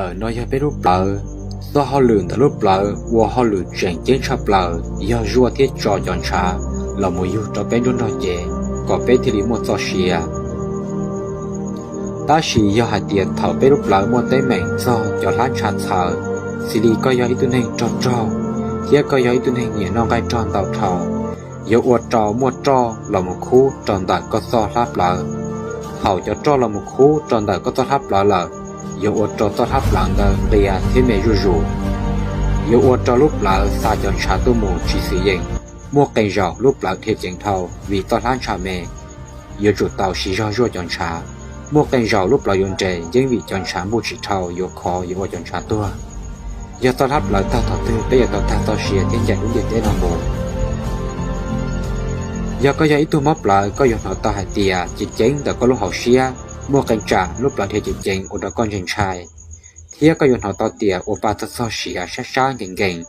Ntawm no yog peb lub plawv. Txoj hauj lwm ntawm lub plawv uas hauj lwm tseem ceeb tshaj plaws yog zuaj thiab tso cov ntshav los mus yug rau peb nruab nrog cev kom peb thiaj li muaj txoj sia. Tab sis yog hais tias thaum peb lub plawv muaj teeb meem txog cov hlab ntshav txhawv, xws li koj yog ib tug neeg rog rog thiab koj yog ib tug neeg nyiam noj nqaij rog ntau dhau, yuav ua rau muaj roj los mus khub rau ntawm koj txoj hlab plawv. Thaum cov roj los mus khub rau ntawm koj txoj hlab plawv lawm, yuav ua rau txoj hlab plawv ntawd nqia thiab me zuj zus. Yuav ua rau lub plawv xa cov ntshav tuaj mus tsis xis yeem, muaj qee zaum lub plawv dhia ceev dhau vim txoj hlab ntshav me. Yuav tsum tau siv zog zuaj cov ntshav. Muaj qee zaum lub plawv yuav nres yeeb vim cov ntshav npuj tsis dhau yuav khov yuav ua cov ntshav tuag. Yog txoj hlab plawv tag thaum twg peb yuav tau tag txoj sia thiab ncaim lub ntiaj teb no mus. Yog koj yog ib tug mob plawv, koj yuav hnov tau hais tias ceev ceev ntawm koj lub hauv siab, muaj qee tsam lub plawv dhia ceev ceev ua rau koj ntshai ntshai, thiab koj yuav hnov tau tias ua pa txog txog siav sab sab nkees nkees.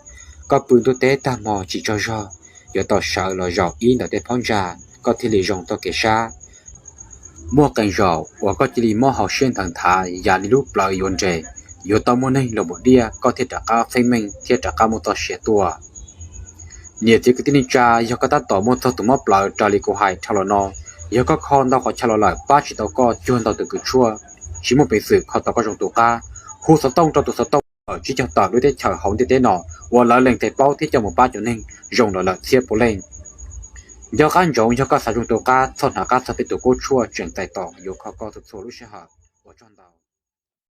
Koj pw ntuj teb tag hmo tsis tsaug zog, yuav tau sawv los zaum ib ntawm tej phab ntsa koj thiaj li zoo txoj kev sab. Muaj qee zaum uas koj cia li mob hauv siab nthav nthav yam li lub plawv yuav nres, yuav tau muaj neeg los mus diaj koj thiaj rov qab feeb meej thiab rov qab muaj txoj sia tuaj. Niam txiv kwv tij neej tsa, yog koj tab tom muaj txog tus mob plawv raws li kuv hais dhau los no, yog koj kho ntau qhov chaw los lawm pab tsis tau koj, cuag ntau tus kws tshuaj tsis muaj peev xwm kho tau koj zoo tu qab, hu xov tooj rau tus xov tooj tawm tsib caug tawm lub teb chaws hauv ntiaj teb no uas lawv lees tes plaub thiab coj mus pab cov neeg zoo los lawm txhiab puav leej. Nco qab ntsoov, yog koj xav zoo tu qab txhob hnav qab txog peb tus kub tshuaj tseem txais tos yuav kho koj txhua txhua lub sij hawm. Ua tsaug ntau.